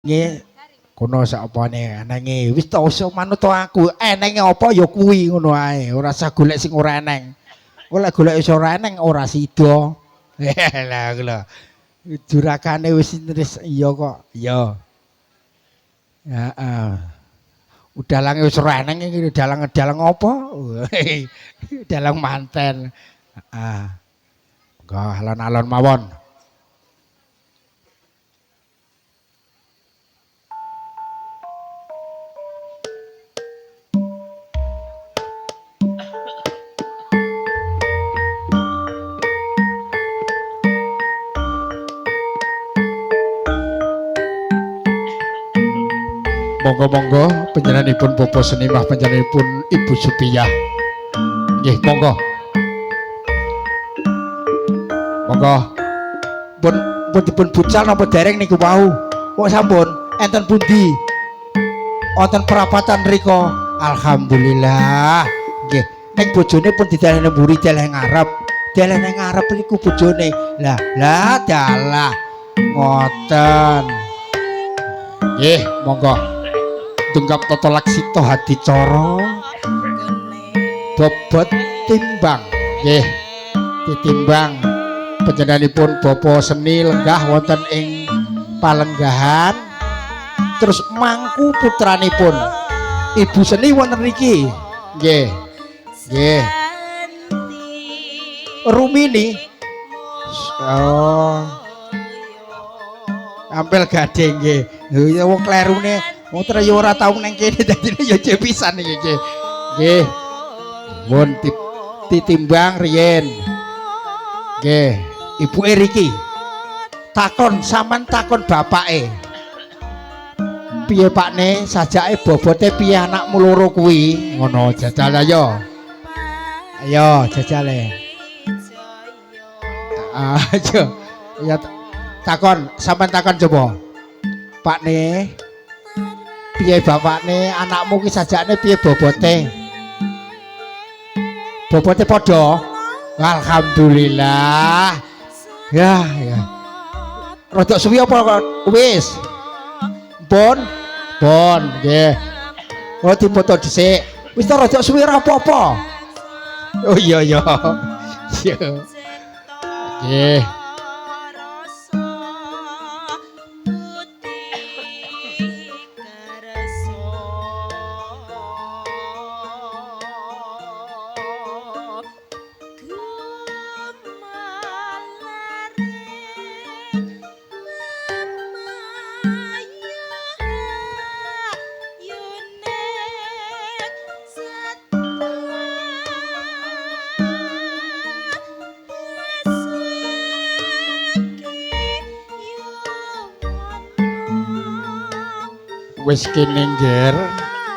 Nggih, kono sak apane enenge wis ta usah manut aku. Enenge apa ya kuwi ngono ae, ora usah golek sing ora eneng. Kowe lek golek iso ora eneng ora sida. Lah lho. Jurakane wis wis iya kok. Iya. Heeh. Dalange wis ora eneng iki dalang-dalang apa? Dalang manten. Heeh. Monggo alon-alon mawon. Monggo-monggo panjenenganipun Bapak Senimah, panjenenganipun Ibu Supiyah. Nggih, monggo. Monggo. Pun pun dipun bucal napa dereng niku wau? Kok sampun enten pundi? Wonten perapatan rika. Alhamdulillah. Nggih, ning bojone pun dideleh mburi, deleh ngarep. Deleh nang ngarep niku bojone. Lah, lah dalah. Ngoten. Nggih, monggo. Tunggap tata laksita hadicara bobot timbang. Nggih, ditimbang panjenenganipun Bapak Seni lenggah wonten ing palenggahan, terus mangku putranipun Ibu Seni wonten mriki. Nggih. Nggih. Rumini. Oh. Ampel gading nggih. Lho ya wong klerune wong ya ora tau nang kene dadine ya jek pisan iki nggih. Nggih. Mun ditimbang riyen. Nggih, ibuke riki. Takon sampean takon bapake. Piye pakne sajake bobote piye anakmu loro kuwi? Ngono jajal ayo. Ayo jajale. Ayo. Ya takon, sampean takon coba. Pakne piye bapakne anakmu ki sajakne piye bobote? Bobote padha. Alhamdulillah. Ya, ya. Rodok suwi apa wis? Pun. Pun, nggih. Oh dipoto dhisik. Wis ta rodok suwi ora apa-apa. Oh iya iya. Iya. Nggih. Wis kene ngger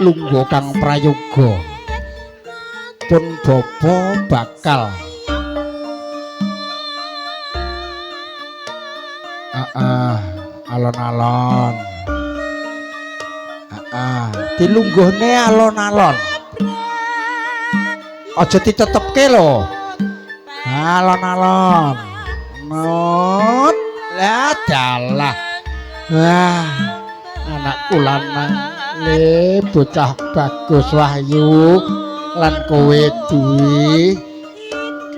lungguh kang prayoga pun bapa bakal alon-alon dilungguhne alon-alon aja ditetepke lho alon-alon not lah dalah wah anakku lanang le bocah bagus Wahyu lan kowe Dwi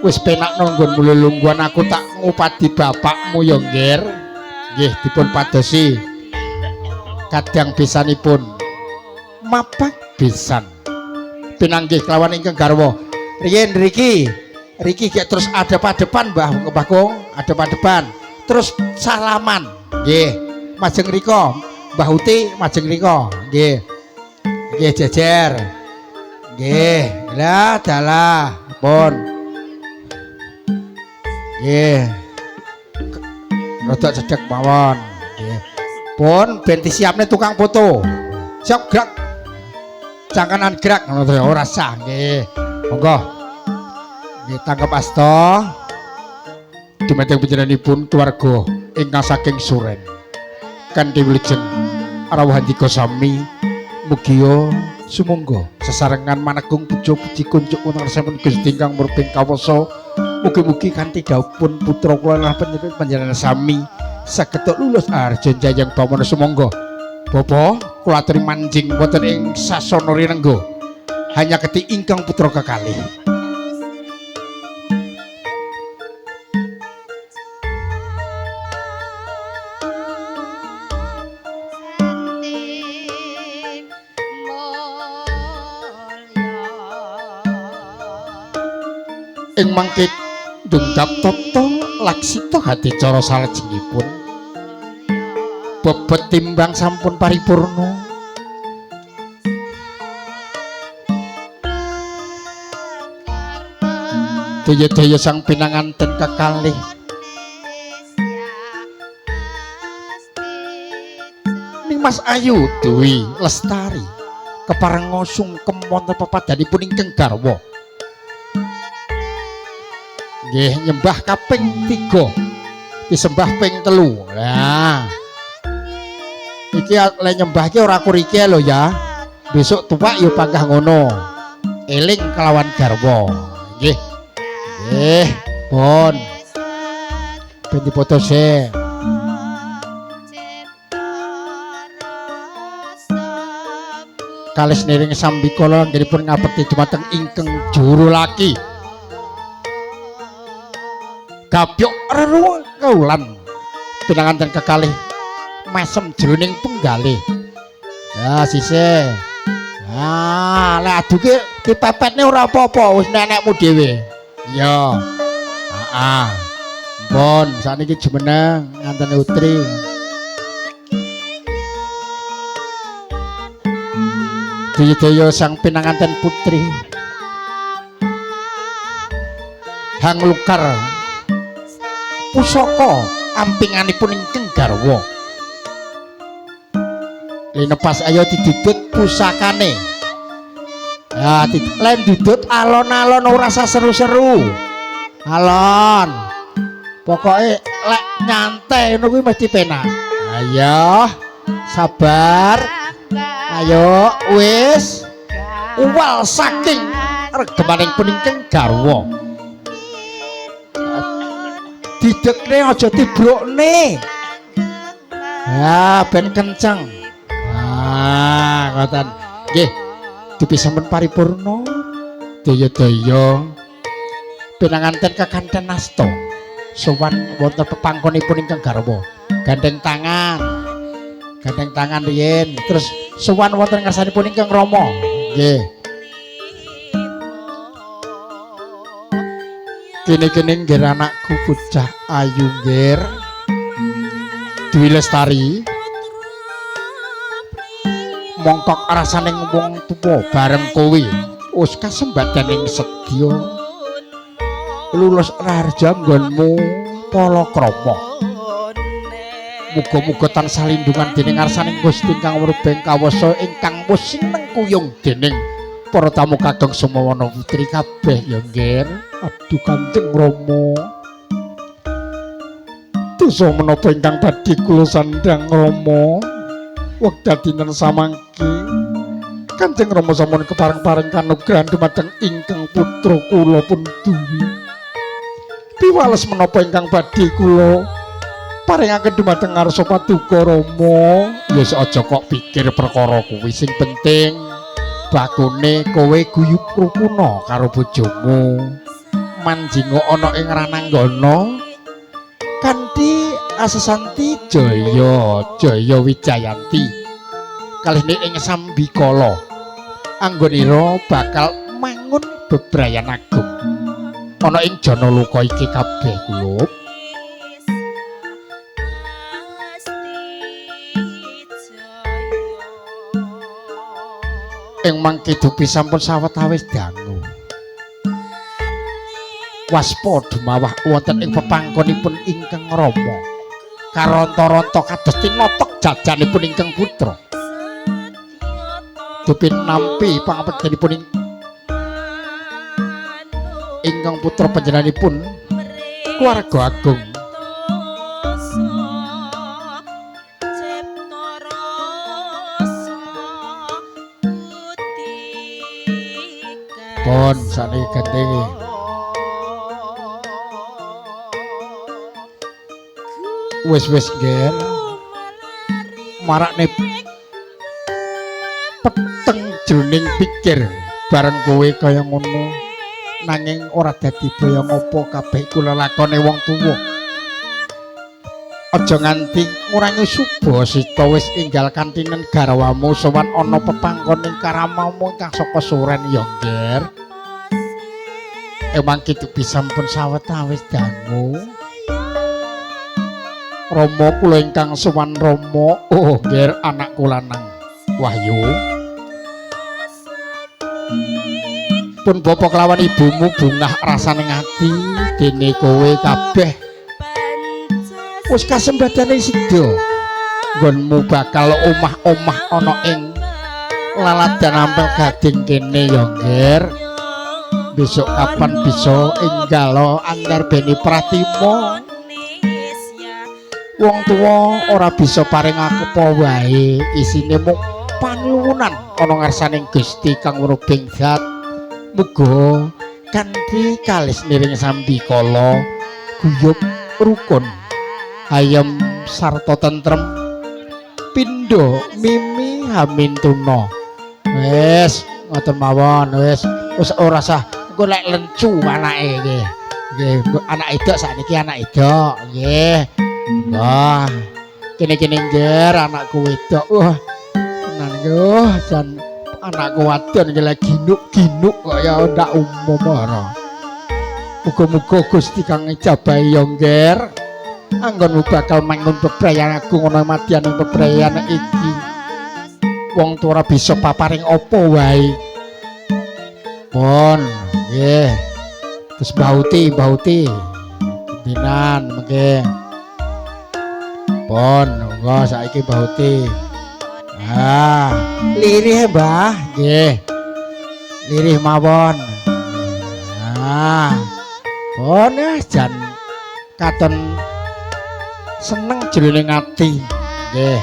wis penak nggon lelungguhan aku tak ngupadi bapakmu ya ngger. Nggih dipun padosi kadang bisanipun mapak pisan pinanggih kelawan ingkang garwa riyen riki riki gek terus adep-adepan Mbah Mbah Kung adep-adepan terus salaman nggih majeng rika Mbah Uti majeng rika nggih nggih jejer nggih lah dalah pun nggih rada cedhek mawon nggih pun ben disiapne tukang foto siap gerak cangkanan gerak ngono to ora sah nggih monggo nggih tangkep asta dumateng panjenenganipun keluarga ingkang saking Suren kanthi wilujeng rawuh handika sami mugia sumangga sesarengan manegung puja puji kunjuk wonten ngarsanipun Gusti ingkang murbeng kawasa mugi-mugi kanthi dhawuhipun putra kula lan panjenengan sami saged lulus arja jayang bawana sumangga. Bapa, kula aturi manjing wonten ing sasana rinengga. Hanya keti ingkang putra kekalih. Ing mangke dungkap tata laksita hati cara salajengipun. Bebet timbang sampun paripurna. Daya-daya sang pinanganten kekalih. Nimas Ayu Dwi Lestari keparenga sungkem wonten pepadhanipun ingkang garwa. Nggih nyembah kaping 3, disembah ping 3. Lah. Iki le nyembah iki ora kurike lho ya. Besok tuwak ya panggah ngono. Eling kelawan garwa. Nggih. Nggih, pun. Ben dipoto sik. Kalis niring sambikala anggenipun ngabekti dumateng ingkang juru laki. Gapyuk reru kaulan pinanganten kekalih mesem jroning penggalih. Ya sisih. Ah, lek aduke dipepetne ora apa-apa, wis nenekmu dhewe. Iya. Heeh. Mpun, sakniki jumeneng ngantene utri. Daya-daya sang pinanganten putri. Hang lukar pusaka ampinganipun ingkang garwa. Linepas ayo didudut pusakane. Ya, len dudut alon-alon ora usah seru-seru. Alon. Pokoke lek nyantai ngono kuwi mesti penak. Ayo, sabar. Ayo wis. Uwal saking regemaning ingkang garwa. Didekne aja tibrokne. Ya ben kenceng. Ah, ngoten. Nggih. Dupi sampun paripurna. Daya-daya pinanganten kekanten asta. Sowan wonten pepangkonipun ingkang garwa. Gandeng tangan. Gandeng tangan riyin. Terus sowan wonten ngarsanipun ingkang rama. Nggih. Kene-kene nggih anakku bocah ayu nggih. Dwi Lestari. Mongkok rasaning wong tuwa bareng kowe wis kasembadaning sedya lulus raharja nggonmu palakrama. Muga-muga tansah lindungan dening ngarsaning Gusti ingkang murbeng kawasa ingkang wis sinengkuyung dening para tamu kageng Sumawana putri kabeh ya nggih. Aduh Kanjeng Rama, dosa menapa ingkang badhe kula sandhang Rama wekdal dinten samangke Kanjeng Rama sampun kepareng-pareng kanugrahan dumateng ingkang putra kula pun duwi. Piwales menapa ingkang badhe kula paringaken dumateng ngarsa paduka Rama? Ya aja kok pikir perkara kuwi, sing penting bakune kowe guyub rukuna karo bojomu. Manjinga ana ing rananggana kanthi asesanti jaya jaya wijayanti kalihne ing sambikala anggonira bakal mangun bebrayan agung ana ing janaloka iki kabeh kulup. Ing mangke dupi sampun sawetawis dangu. Waspada dumawah wonten ing pepangkonipun ingkang rama. Karonta-ronta kados tinotok jajanipun ingkang putra. Dupi nampi pangabektenipun ingkang putra panjenenganipun keluarga agung. Pun sakniki gandeng. Wis-wis nggih. Marakne Peteng jroning pikir bareng kowe kaya ngono, nanging ora dadi baya ngopo kabeh iku lelakone wong tuwa. Aja nganti ngurangi subasita wis enggal kantinen garwamu sowan ana pepangkon ing karamamu ingkang saka suren ya, Ngger. Emang kitu bisa pun sawetawis dangu. Rama kula ingkang sowan Rama, oh Ngger anakku lanang Wahyu. Pun bapa kelawan ibumu bungah rasane ati dene kowe kabeh wis kasembadane seda. Nggonmu bakal omah-omah ana ing laladan Ampel Gading kene ya, Ngger. Besok kapan bisa enggalo antar beni pratima. Wong tuwa ora bisa paring apa wae, isine mung panuwunan ana ngarsaning Gusti kang weruh zat. Muga kanthi kalis niring sambikala guyub rukun ayem sarta tentrem pindha mimi hamintuna. Wis ngoten mawon, wis wis ora sah engko lek lencu anake nggih. Nggih, anak wedok sakniki anak wedok nggih. Wah, kene-kene ngger anakku wedok. Wah, tenan yo jan anakku wadon iki lek ginuk-ginuk kaya ndak umum ora. Muga-muga Gusti kang ngijabahi ya, Ngger. Anggonmu bakal mangun bebrayan agung ana madyaning bebrayan iki. Wong tuwa ora bisa paparing apa wae. Pun, nggih. Terus bauti, bauti. Gentenan mengke. Pun, monggo saiki bauti. Ah, lirih Mbah, nggih. Lirih mawon. Ah. Pun ya jan katon seneng jroning ati. Nggih.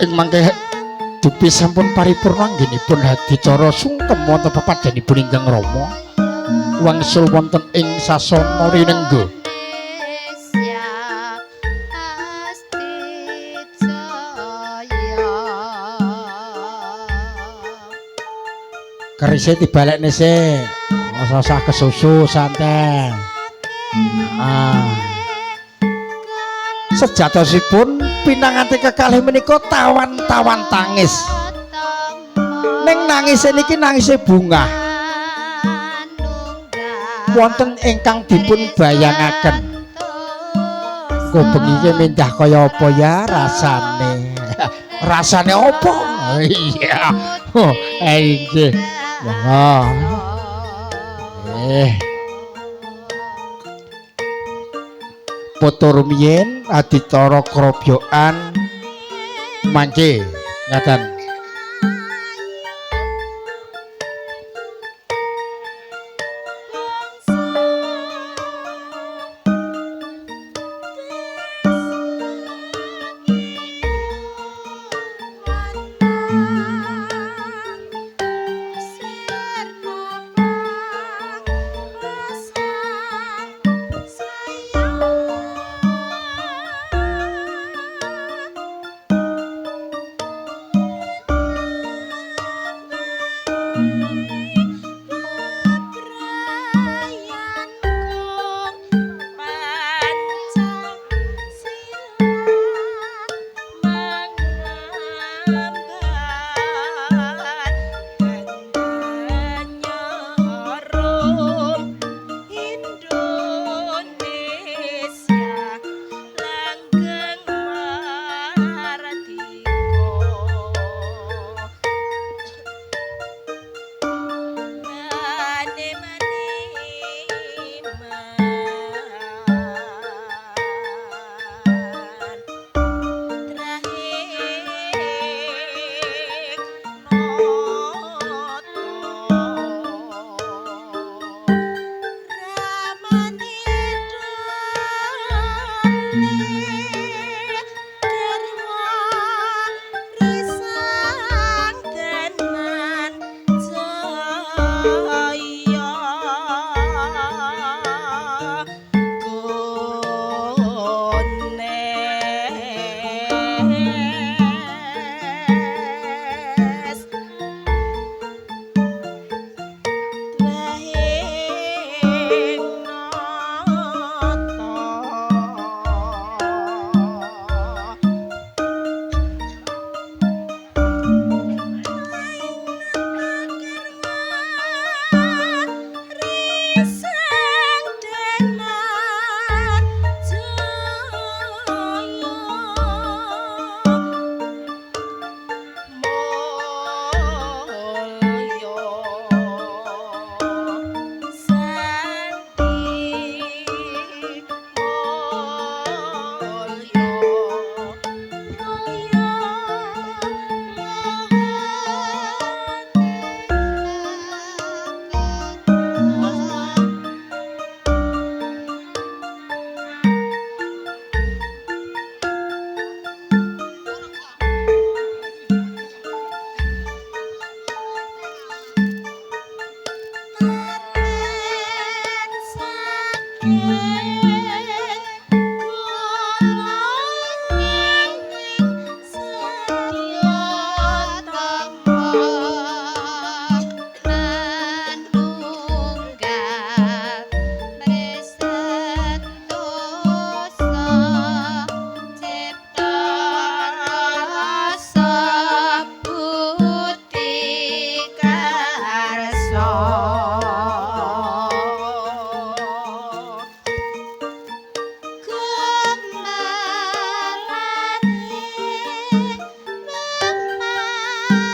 Ing mangke dupi sampun paripurna anggenipun adicara sungkem wonten pepadhanipun ingkang Rama wangsul wonten ing sasana rinengga. Kerise dibalekne sik, ora usah kesusu santai. Ah. Sejatosipun pinanganten kekalih menika tawan-tawan tangis. Ning nangise niki nangise bungah. Wonten ingkang dipun bayangaken. Engko bengi iki mindah kaya apa ya rasane? Rasane apa? Iya. Oh, nggih. Monggo. Nggih. Foto rumiyin adicara krobyokan mangke ngaten.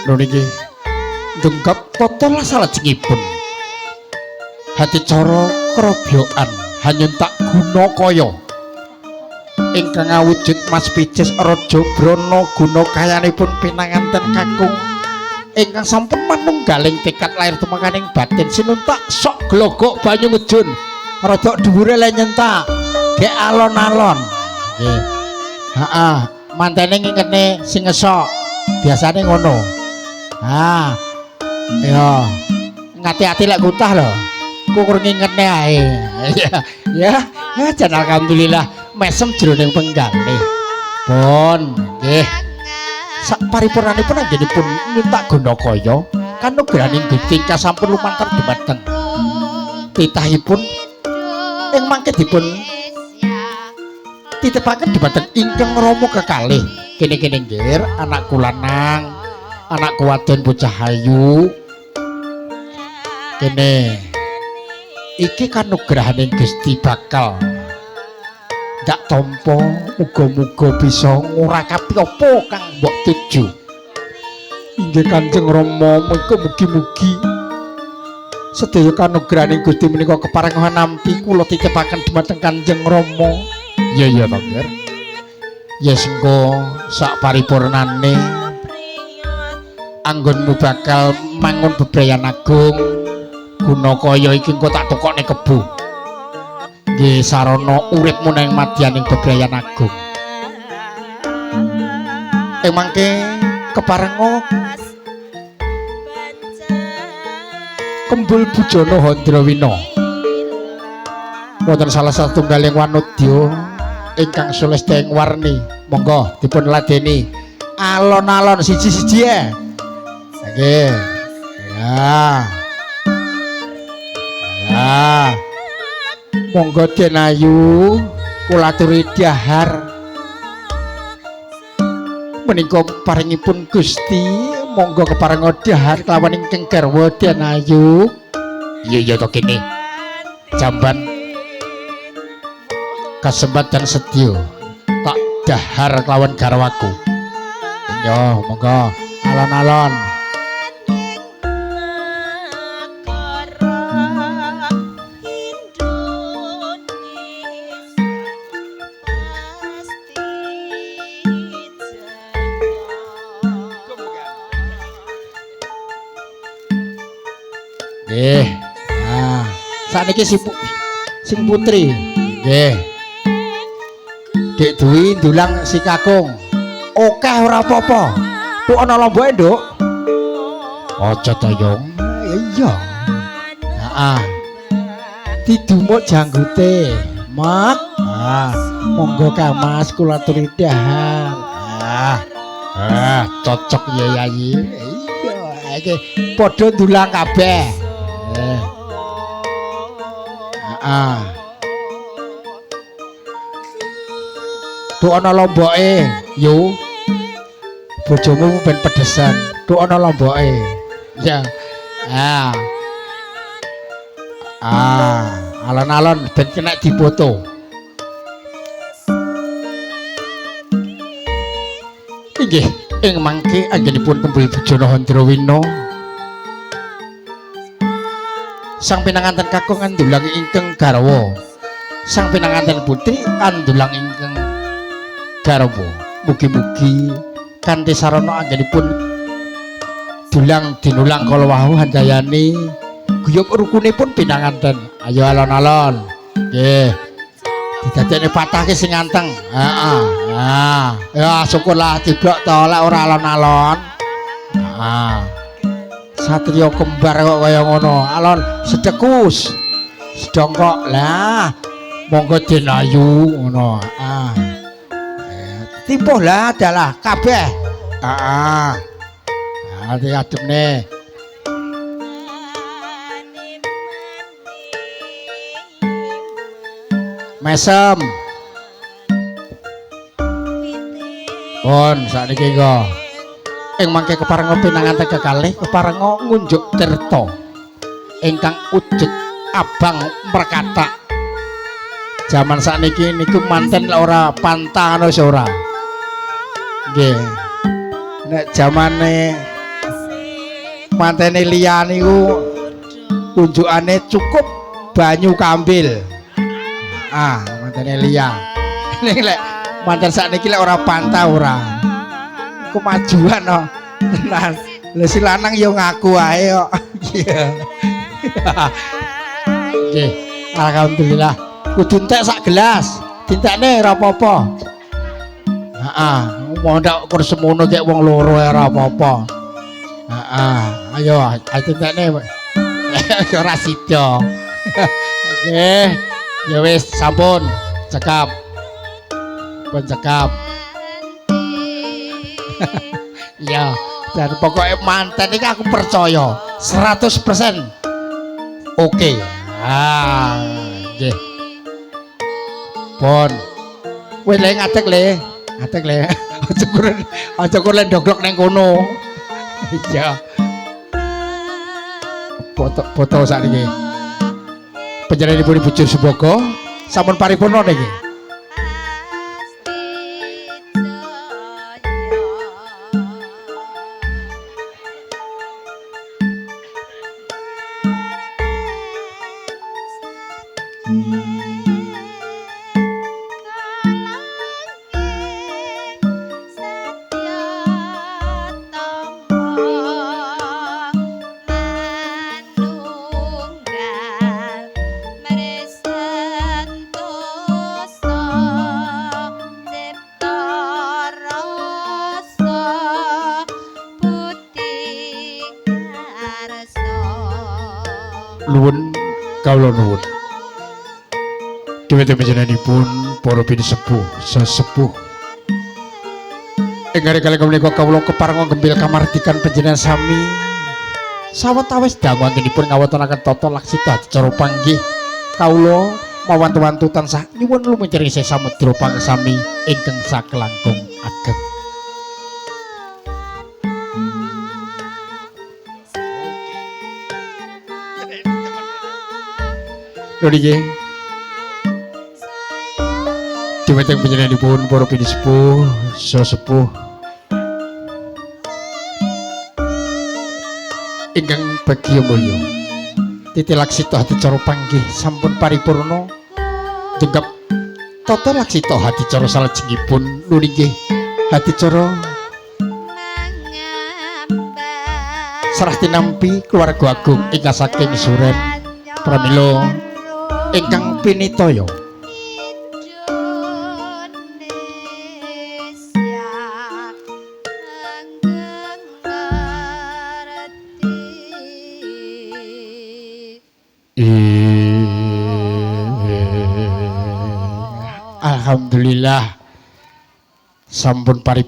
Lho niki dengkap tata salajengipun hati cara krobyokan hanyuntak guna kaya ingkang awujud Mas Picis Raja Brana guna kayanipun pinanganten kakung ingkang sampun manunggaling tekad lahir tumekaning batin sinuntak sok glogok banyu ngejun rada dhuwure le nyentak gek alon-alon. Nggih. Heeh, mantene ngingene sing ngesok biasane ngono. Ha. Ya. Ngati-ati lek kutah lho. Kukur ngingene ae. Ya, ya, jan alhamdulillah mesem jroning penggalih. Pun, nggih. Sak paripurnanipun anggenipun nyuntak guna kaya kanugrahaning Gusti ingkang sampun lumantar dumateng titahipun ing mangke dipun titipaken dumateng ingkang rama kekalih. Kene-kene nggih, anakku lanang, anakku wadon bocah ayu. Kene iki kanugrahaning Gusti bakal ndak tampa, muga-muga bisa ngurakapi apa kang mbok tuju. Inggih Kanjeng Rama, muga mugi-mugi sedaya kanugrahaning Gusti menika keparengan nampi kula titipaken dumateng Kanjeng Rama. Iya iya to, Ger. Ya sengko sak paripurnane anggonmu bakal mangun bebrayan agung guna kaya iki engko tak tukokne kebo. Nggih sarana uripmu nang madyaning bebrayan agung. Ing mangke keparenga Kembul Bujana Handrawina wonten salah satunggaling wanodya ingkang sulesta ing warni. Monggo dipun ladeni alon-alon siji-siji ya. Nggih. Ya. Ya. Monggo Den Ayu kula aturi dhahar menika paringipun Gusti, monggo keparenga dhahar kelawan ingkang garwa Den Ayu. Iya iya to kene. Jamban kasempatan setya tak dahar kelawan garwaku. Yo monggo alon-alon. Nggih. Nah, sakniki sing putri. Nggih. Dik Dwi ndulang si kakung. Akeh ora apa-apa. Tuk ana lomboke, Nduk. Aja to, Yung. Iya. Heeh. Didumuk janggute. Mak. Ah, monggo Kang Mas kula aturi dhahar. Ah. Ah, cocok ya Yayi. Iya, iki padha ndulang kabeh. Heeh. Tuk ana lomboke, yo. Bojomu ben pedesan. Tuk ana lomboke. Ya. Ah. Ah, alon-alon ben kena dipoto. Inggih, ing mangke anggenipun Kembul Bujana Handrawina sang pinanganten kakung andulang ingkang garwa, sang pinanganten putri andulang ingkang garwa. Mugi-mugi kanthi sarana anggenipun dulang dinulang kala wau handayani guyub rukunipun pinanganten. Ayo alon-alon. Nggih. Didadekne patah ki sing anteng. Heeh. Ah, ya syukurlah ciblok to lek ora alon-alon. Heeh. Satria kembar kok kaya ngono. Alon sedekus. Sedongkok. Lah, monggo Den Ayu ngono. Ah. Timpuh lah dalah kabeh. Heeh. Ah, diademne. Mesem. Pun sakniki engko. Ing mangke keparenga pinanganten kekalih keparenga ngunjuk tirta ingkang ujug abang mrekatak. Jaman sakniki niku manten ora pantang wis ora. Nggih. Nek jamane Mantene liya niku unjukane cukup banyu kambil. Ah, mantene liya. Ning lek manten sakniki lek ora pantah ora. Kemajuan no. Tenan. Lha si lanang ya ngaku ae kok. Iya. Nggih, alhamdulillah. Kudu entek sak gelas. Dintekne ora apa-apa. Heeh, mondok kur semono kek wong loro ora apa-apa. Heeh, ayo ayo dintekne. Ora sida. Nggih. Ya wis sampun, cekap. Pun cekap. Iya, dan pokoknya manten ini aku percaya 100% oke. Ah, nggih. Pun. Wis le ngadeg le. Ngadeg le. Aja kur aja kur le ndoglok ning kono. Iya. Foto-foto sakniki. Panjenenganipun Ibu Jur Sumbogo sampun paripurna niki. Nuwun kawula nuwun. Dheweke panjenenganipun para pinisepuh sesepuh. Ing kali menika kawula keparenga gembil kamardikan panjenengan sami sawetawis dangu anggenipun ngawontenaken tata laksita adicara panggih kawula mawantu-wantu tansah nyuwun lumancur ing samudra pangesami ingkang sakelangkung ageng. Lho niki. Dumateng panjenenganipun para pinisepuh, sesepuh ingkang bagya mulya. Titi laksita adicara panggih sampun paripurna. Jenggep tata laksita adicara salajengipun lho niki adicara serah tinampi keluarga agung ingkang saking Suren pramila ingkang pinitaya. Alhamdulillah sampun paripurna.